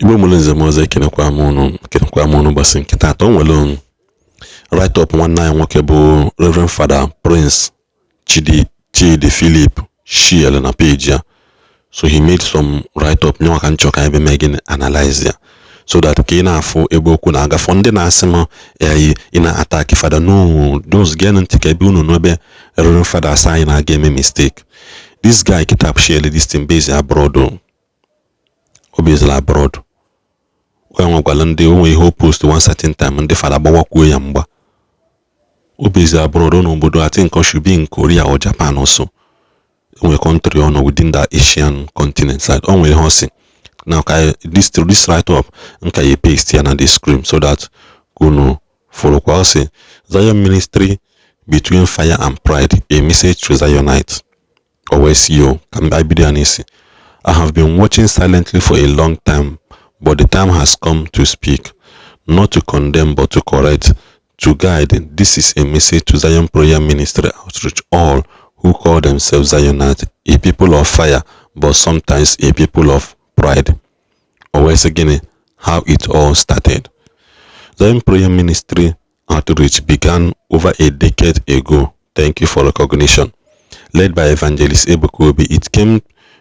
Igbo Mulenze Moze kenekwa munu basi nkita to nwere write up nwanne anyị nwoke bụ Reverend Father Prince Chidi Philip Shiel na page ya. So he made some write up nyo kan choka ebe megin analyze ya, so that ka ina afụ ebe okwu na aga ndị na-asị m ina attack Father. No, those get ntị ka ebe unu no ebe Reverend Father asị na aga eme mistake. This guy kitap share this thing based abroad. Obviously abroad. When gwala ndị onwe ihe post one certain time ndị Father gbawakwuo ya mgba. Obviously abroad no obodo I think should be in Korea or Japan also. We country on within the Asian continent side. Only housing. Now this write up and you paste here and they scream so that kuno follow kwase Zion ministry between fire and pride, a message to Zionites. Always you can I be the I have been watching silently for a long time, but the time has come to speak, not to condemn but to correct, to guide. This is a message to Zion Prayer Ministry Outreach, all who call themselves Zionites, a people of fire, but sometimes a people of pride. Always again, how it all started. Zion Prayer Ministry Outreach began over a decade ago. Thank you for recognition. Led by Evangelist Ebuka Obi, it came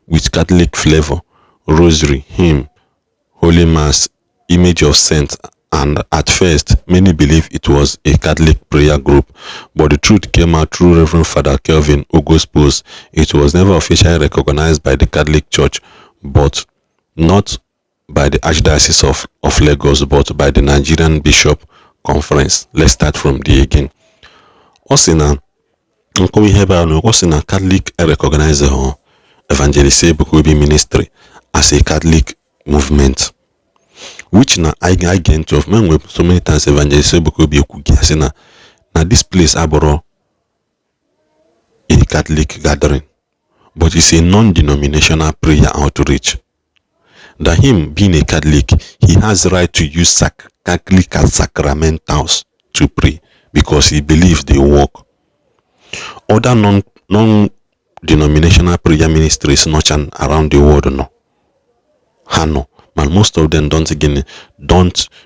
with Catholic flavor, rosary, hymn, holy mass, image of saints, and at first many believed it was a Catholic prayer group, but the truth came out through Reverend Father Kelvin Ugo's post. It was never officially recognized by the Catholic Church, but not by the Archdiocese of Lagos, but by the Nigerian Bishop Conference. Let's start from the again. Osina Catholic recognize Evangelist Ebuka Obi ministry as a Catholic movement, which na I get of men with so many times Evangelist Ebuka Obi na this place aboro a Catholic gathering, but it's a non-denominational prayer outreach. That him being a Catholic, he has the right to use Catholic sacramentals to pray because he believes they work. Other non-denominational prayer ministries not around the world no. But most of them don't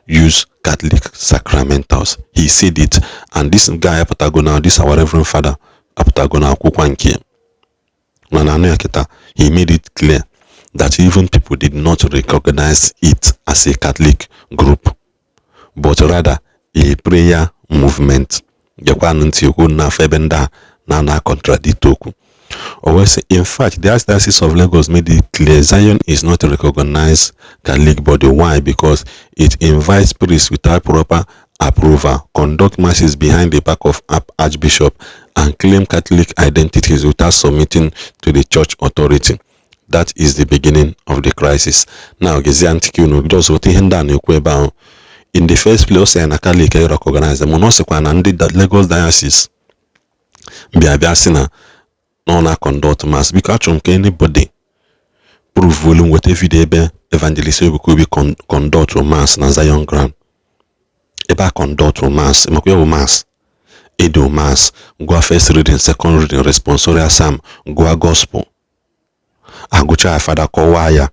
use Catholic sacramentals. He said it, and this guy Apatagona, this our Reverend Father Apatagona Kukwankie, he made it clear that even people did not recognize it as a Catholic group, but rather a prayer movement. Always, in fact, the Archdiocese of Lagos made it clear Zion is not a recognized Catholic body. Why? Because it invites priests without proper approval, conduct masses behind the back of Archbishop, and claim Catholic identities without submitting to the church authority. That is the beginning of the crisis. Now, just what in the first place, I Catholic recognize them. The Lagos Diocese no conduct mass because anybody prove volume with every day Evangelist Ebuka Obi conduct mass na Zion ground. Eba conduct mass, mass, edo mass, go first reading, second reading, responsorial psalm, go gospel. Agucha Father Kowaya,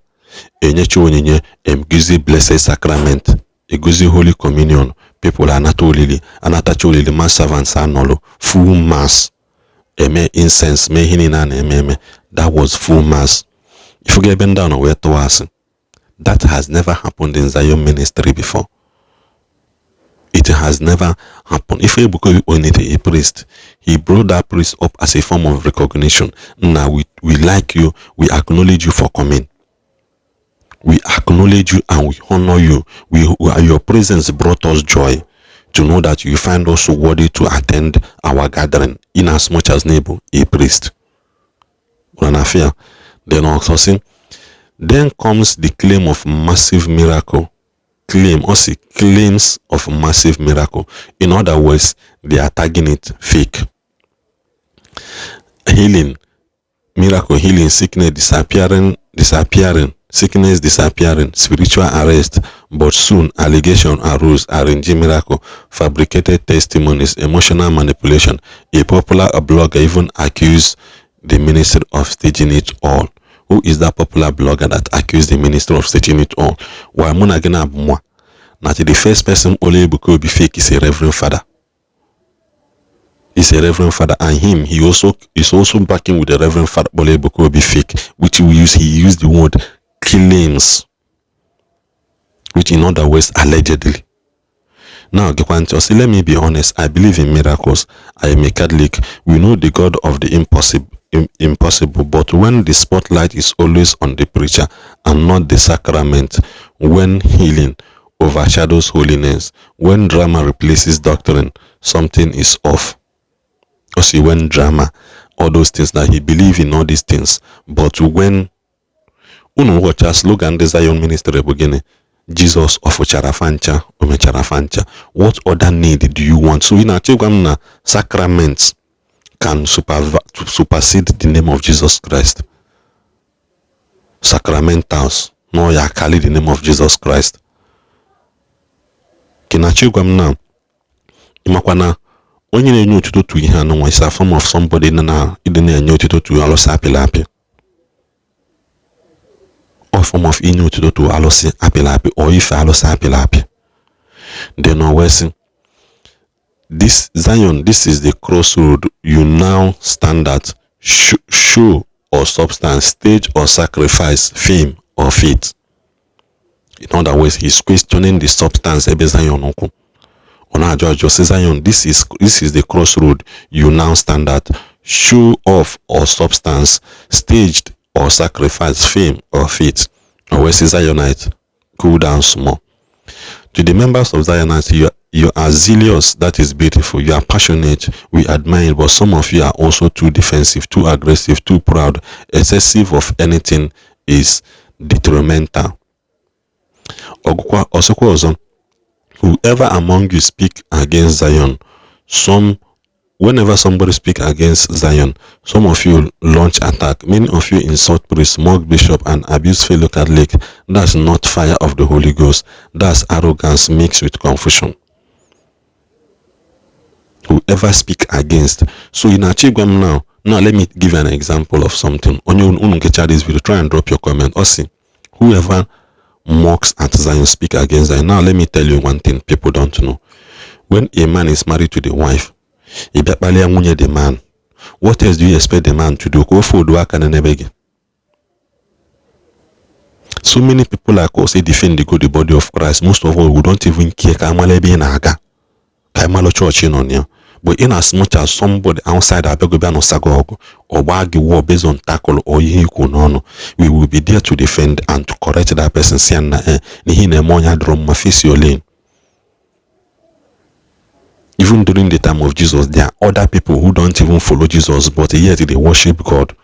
enyechi onyenye, emgizi blessed sacrament, eguzi holy communion. People are not only anatacholi mass servants are nolo full mass. Eme incense, me hinina na that was full mass. If you get bent down or where to us, that has never happened in Zion ministry before. It has never happened. If Ebuka Obi a priest, he brought that priest up as a form of recognition. Now we like you, we acknowledge you for coming. We acknowledge you and we honor you. Your presence brought us joy to know that you find us worthy to attend our gathering, in as much as neighbor a priest. Then also see, then comes the claim of massive miracle. Claims of massive miracle. In other words, they are tagging it fake. Healing, miracle healing, sickness disappearing, sickness disappearing, spiritual arrest, but soon allegation arose, arranging miracle, fabricated testimonies, emotional manipulation. A popular blogger even accused the ministry of staging it all. Who is that popular blogger that accused the minister of setting it all? Why Muna Gina Mwa? Not the first person Ole Ebuka Obi fake is a reverend father. He's a reverend father, and he is also backing with the reverend father Ole Ebuka Obi fake, which he used the word killings, which in other words allegedly. Now, let me be honest. I believe in miracles. I am a Catholic. We know the God of the impossible. But when the spotlight is always on the preacher and not the sacrament, when healing overshadows holiness, when drama replaces doctrine, something is off. You see, when drama, all those things that he believe in all these things, but when watch a slogan the Zion ministry beginning. Jesus of Charafancha, Omecharafancha. What other need do you want? So in a sacraments can supersede the name of Jesus Christ. Sacramentals, no ya carry the name of Jesus Christ. Kinachigwam now. Imakwana onye na-enye otuto tu ihe anụ is a form of somebody na enye otuto tu alosi apịlaapị. Or form of inyo to alosi apịlaapị or ife alosi apịlaapị. Then always this Zion, this is the crossroad you now stand at. Show or substance, stage or sacrifice, fame or faith. In other words, he's questioning the substance ebe Zion okwu. Ona George says Zion, this is the crossroad you now stand at. Show off or substance, staged or sacrifice, fame or faith. Or where says Zionite, cool down small. To the members of Zionite, you are zealous, that is beautiful. You are passionate, we admire it, but some of you are also too defensive, too aggressive, too proud. Excessive of anything is detrimental. Whoever among you speak against Zion, whenever somebody speak against Zion, some of you launch attack. Many of you insult priest, mock bishop, and abuse fellow Catholic. That's not fire of the Holy Ghost. That's arrogance mixed with confusion. Whoever speak against. So in Achigwam now let me give you an example of something. On your this video, try and drop your comment. Or see, whoever mocks at Zion, speak against Zion. Now let me tell you one thing people don't know. When a man is married to the wife, the man, what else do you expect the man to do? So many people like us say defend the body of Christ. Most of all, we don't even care. But in as much as somebody outside or war based on tackle or we will be there to defend and to correct that person. Even during the time of Jesus, there are other people who don't even follow Jesus, but yet they worship God.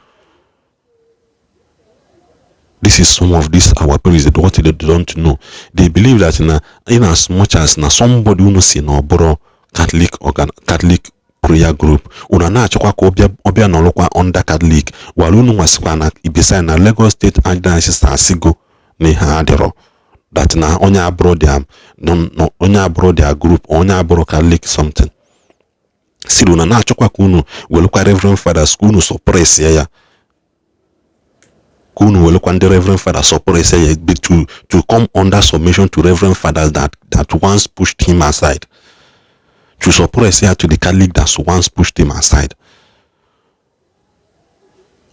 This is some of this our parents, what they don't know. They believe that in as much as somebody who knows bro Catholic prayer group, una chokwa ko obia no lokwa under Catholic, walunu wasikwa na ibisa na Lagos State Archdiocese Asigo ne ha adero. That na onya abroad their group, onya abroad Catholic something. Siluna na chokwa kunu welukwa Reverend Fathers kunu suppress ya. Kunu welukwa the Reverend Father suppress ya to come under submission to Reverend Fathers that once pushed him aside. To suppress here to the Catholic that once pushed him aside.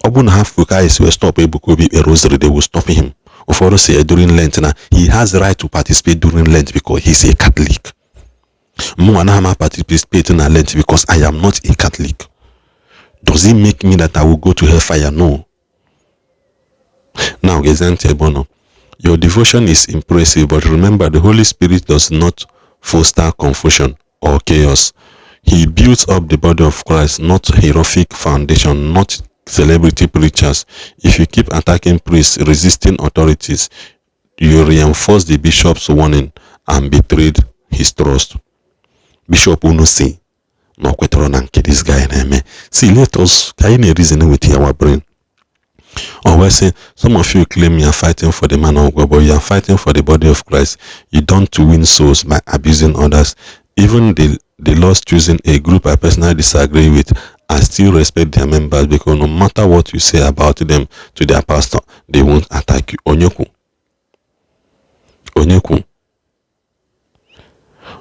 Obun half guys will stop Ebuka Obi a rosary, they will stop him. Of course, during Lent, he has the right to participate during Lent because he's a Catholic. Muanahama participate in Lent because I am not a Catholic. Does it make me that I will go to hellfire? No. Now, your devotion is impressive, but remember, the Holy Spirit does not foster confusion or chaos. He builds up the body of Christ, not heroic foundation, not celebrity preachers. If you keep attacking priests, resisting authorities, you reinforce the bishop's warning and betrayed his trust. Bishop Uno say, no this guy. See, let us reason with our brain. Always say, some of you claim you are fighting for the man of God, but you are fighting for the body of Christ. You don't win souls by abusing others. Even the Lord's choosing a group I personally disagree with I still respect their members because no matter what you say about them to their pastor, they won't attack you. Onyeku.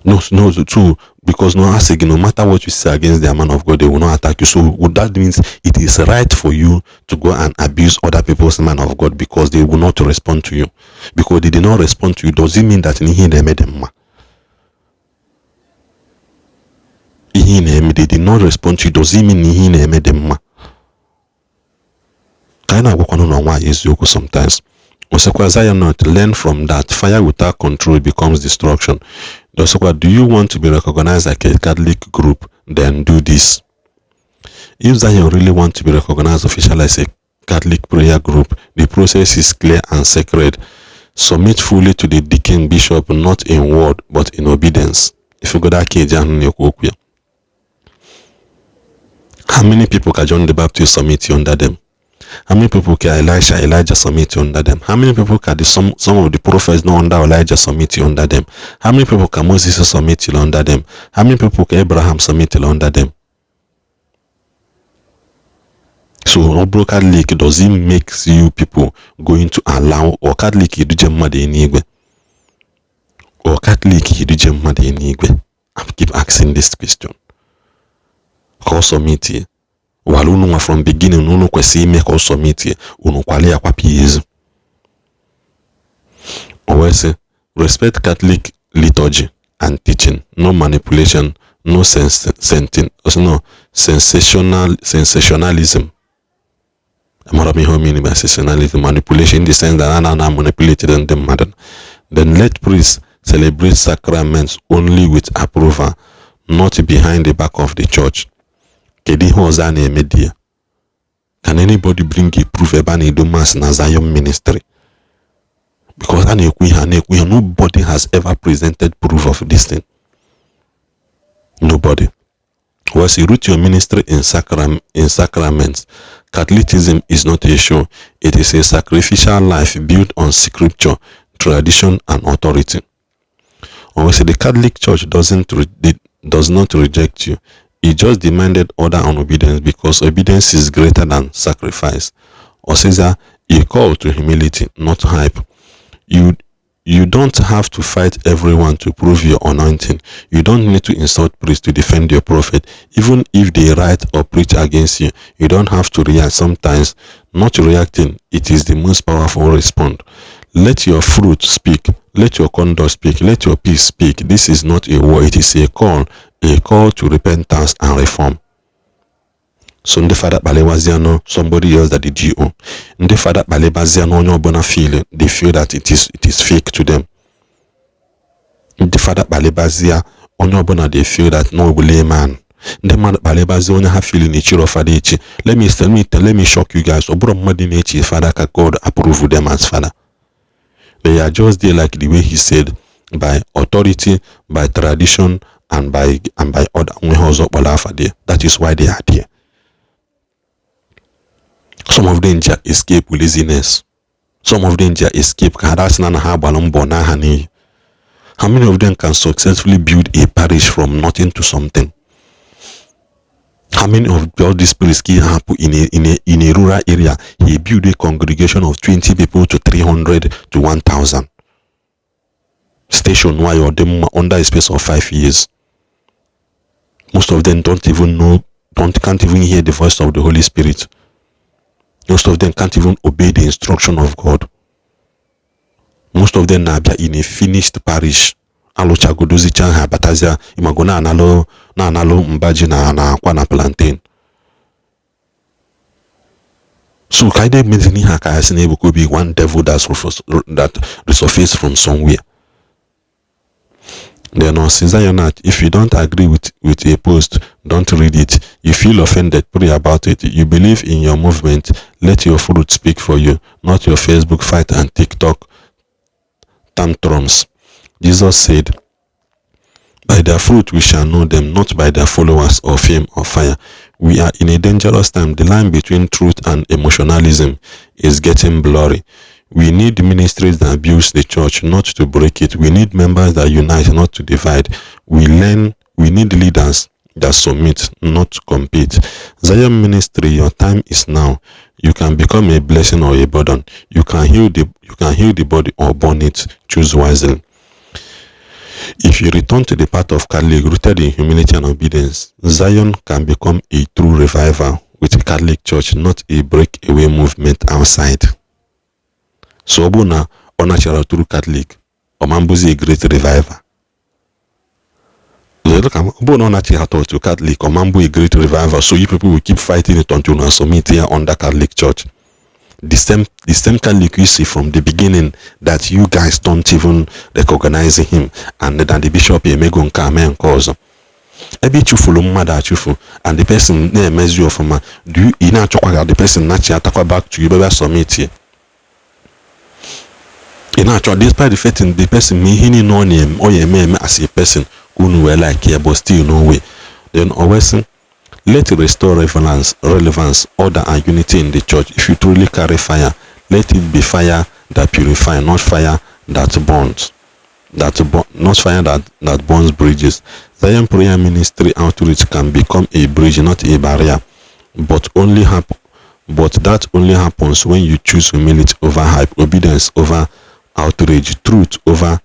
No, true. Because no, as again, no matter what you say against the man of God, they will not attack you. So that means it is right for you to go and abuse other people's man of God because they will not respond to you. Because they did not respond to you, does it mean that they made them? They did not respond to you, does it mean they made them? Sometimes. Learn from that. Fire without control becomes destruction. Do you want to be recognized like a Catholic group? Then do this. If Zion really want to be recognized officially as a Catholic prayer group, the process is clear and sacred. Submit fully to the deacon bishop, not in word but in obedience. If you go that cage, how many people can John the Baptist submit under them? How many people can Elijah submit under them? How many people can some of the prophets know under Elijah submit under them? How many people can Moses submit under them? How many people can Abraham submit under them? So no Catholic does it make you people going to allow or Catholic or Catholic I keep asking this question. Call submit Walunu from beginning no kwesi make us submit unu kwale akwa peace. Always respect Catholic liturgy and teaching. No manipulation, no sensationalism. Sensationalism, manipulation in the sense that I manipulated and them mad. Then let priests celebrate sacraments only with approval, not behind the back of the church. Can anybody bring a proof about a mass in Zion ministry? Because nobody has ever presented proof of this thing. Nobody. Once you root your ministry in sacraments, Catholicism is not a show. It is a sacrificial life built on scripture, tradition, and authority. Once the Catholic Church does not reject you. He just demanded order and obedience because obedience is greater than sacrifice. Or says a call to humility, not hype. You don't have to fight everyone to prove your anointing. You don't need to insult priests to defend your prophet. Even if they write or preach against you, you don't have to react. Sometimes not reacting, it is the most powerful response. Let your fruit speak. Let your conduct speak. Let your peace speak. This is not a war. It is a call to repentance and reform. So the father Balewaziano, somebody else that did you. The father Balewaziano no bona feel they feel that it is fake to them. The father Balebazia onyo bona they feel that no man. The man Balebazia only have feeling nature of father. Let me shock you guys. Obro madi nature father ka God approve them as father. They are just there like the way he said, by authority, by tradition, and by order. That is why they are there. Some of them just escape with laziness. Some of them just escape. How many of them can successfully build a parish from nothing to something? How many of all these spirits can happen in a rural area? He built a congregation of 20 people to 300 to 1,000. Station wide or them under a space of 5 years. Most of them can't even hear the voice of the Holy Spirit. Most of them can't even obey the instruction of God. Most of them are in a finished parish. Alocha godozi chanha batazia imagona analo mbaji na kwa na plantain. So kaide mezini haka hasine able be one devil that resurface from somewhere. Then on Caesar, if you don't agree with a post, don't read it. You feel offended, pray about it. You believe in your movement, let your fruit speak for you, not your Facebook fight and TikTok tantrums. Jesus said, by their fruit we shall know them, not by their followers or fame or fire. We are in a dangerous time. The line between truth and emotionalism is getting blurry. We need ministries that build the church, not to break it. We need members that unite, not to divide. We need leaders that submit, not compete. Zion Ministry, your time is now. You can become a blessing or a burden. You can heal the body or burn it. Choose wisely. If you return to the path of Catholic rooted in humility and obedience, Zion can become a true revival with a Catholic Church, not a breakaway movement outside. So Obuna Onachara true Catholic, Omambuzi a great revival. Obuna Onachara to Catholic, Omambu a great revival. So you people will keep fighting it until you submit here under Catholic Church. The same Catholic you see from the beginning that you guys don't even recognize him, and then the bishop Emegon Kame cause. Ebe chufulu mmadụ achufu, and the person na-emezi ofuma, do you ina-achọkwa the person na-achị atakwa back to you bebe submit here. Ina-achọ, despite the fact the person me hini no name or eme as a person unu were like here, but still no way. Then always let it restore relevance, order, and unity in the church. If you truly carry fire, let it be fire that purifies, not fire that burns. Not fire that burns bridges. Zion Prayer Ministry outreach can become a bridge, not a barrier. But that only happens when you choose humility over hype, obedience over outrage, truth over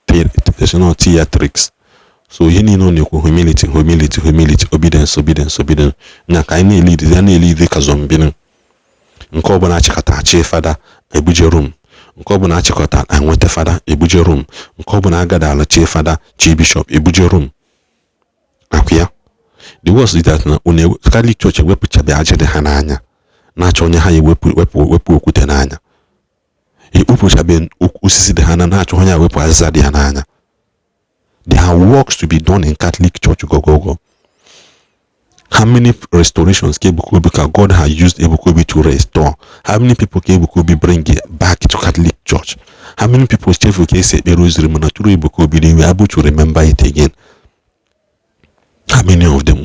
theatrics. So you need only humility, obedience. Nya ka anyị na-elide ka zombie. Nke ọbụla achịkọta achị fada ebuje room. Nke ọbụla achịkọta anwete fada ebuje room. Nke ọbụla agada ala chi fada chi bishop ebuje room. Akwịa. The worst is that na Catholic Church ewepụchabe ajede ha n'anya. Na-achọ onye ha wepụ okwute n'anya. Ewepụchabe osisi dị ha na-achọ onye wepụ azịza dị ha n'anya. There are works to be done in Catholic Church. Go. How many restorations God has used Ebuka Obi to restore? How many people can Ebuka Obi bring back to Catholic Church? How many people say Ebuka Obi they were able to remember it again? How many of them?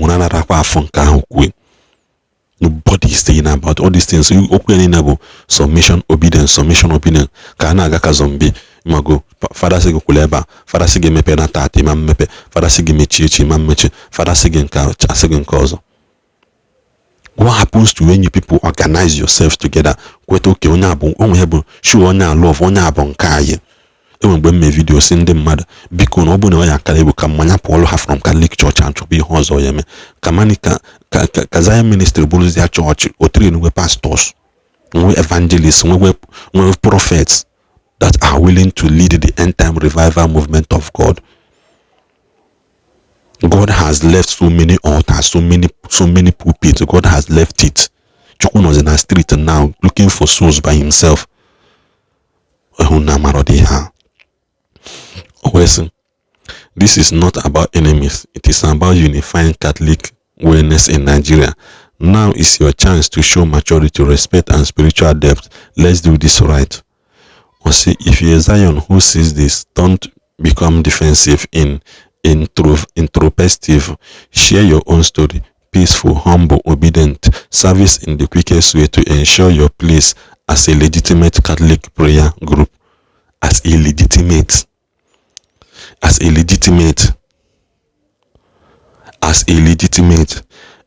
Nobody is saying about all these things. So you open about submission, obedience. Kana agaka zombie. Mago. Father sige kuleba. Father sige mepe na tati mam mepe. Father sige mechi mam mechi. Father sige nka. What happens to when you people organize yourselves together? Kweto okay onya abon onwe show onya love onya abon kaye. When me video send them mad because no bona ya kale bu kamanya Paul ha from Catholic Church and to be hozo yeme. Kamani ka Zion Ministry bulls their church or train we pastors, we evangelists, we prophets that are willing to lead the end time revival movement of God. God has left so many altars, so many pulpits. God has left it. Chukun was in a street now looking for souls by himself. This is not about enemies. It is about unifying Catholic wellness in Nigeria. Now is your chance to show maturity, respect, and spiritual depth. Let's do this right. Or see, if you're Zion who sees this, don't become defensive introspective. Share your own story. Peaceful, humble, obedient service in the quickest way to ensure your place as a legitimate Catholic prayer group. As a legitimate.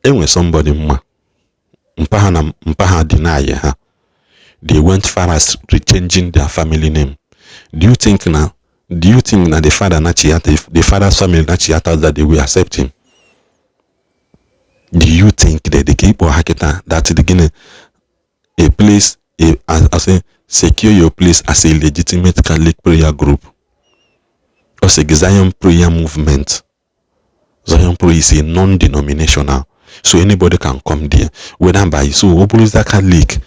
When somebody mpaha deny her, they went far as changing their family name. Do you think that the father the father's family that they will accept him? Do you think that the people that the Guinea a place as a secure your place as a legitimate Catholic prayer group? Or a Zion prayer movement. Zion prayer is a non-denominational, so anybody can come there. Whether by so what is the Catholic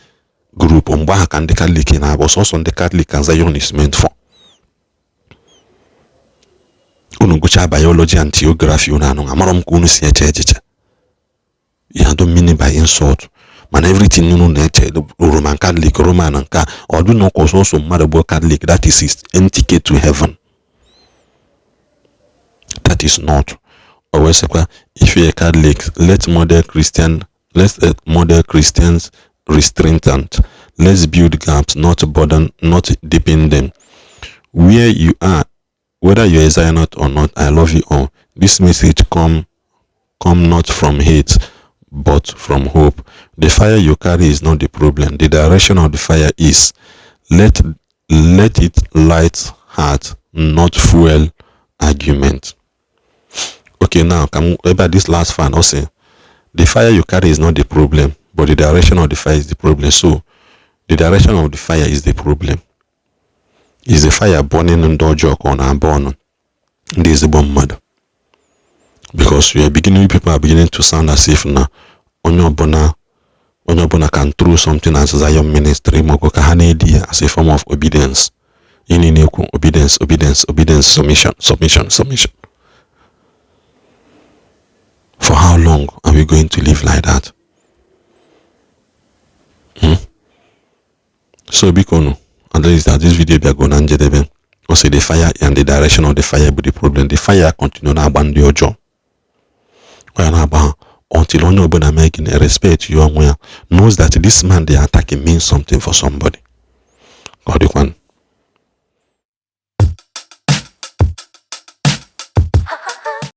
group on back and the Catholic in our also on the Catholic and Zion is meant for. Unugucha biology and geography unano amarom kunu si eche. You don't mean it by insult. Man, everything you know, Roman Catholic, Roman and or do not cause also motherboard Catholic. That is his ticket to heaven. That is not. Always, if you're a Catholic, let modern Christians restraint. Let's build gaps, not burden, not deepen them. Where you are, whether you're a Zionist or not, I love you all. This message come come not from hate, but from hope. The fire you carry is not the problem. The direction of the fire is. Let it light heart, not fuel argument. Okay, now come about this last fan. Also, the fire you carry is not the problem, but the direction of the fire is the problem. So, the direction of the fire is the problem. Is the fire burning in dojo or burn? This is the bomb mad. Because people are beginning to sound as if now Onye Obuna can throw something as Zion ministry as a form of obedience. Obedience, submission. For how long are we going to live like that? So Bikono, at least that this video be going on also the fire and the direction of the fire be the problem. The fire continue to abandon your job. Until onye obuna making a respect you knows that this man they attacking means something for somebody. God,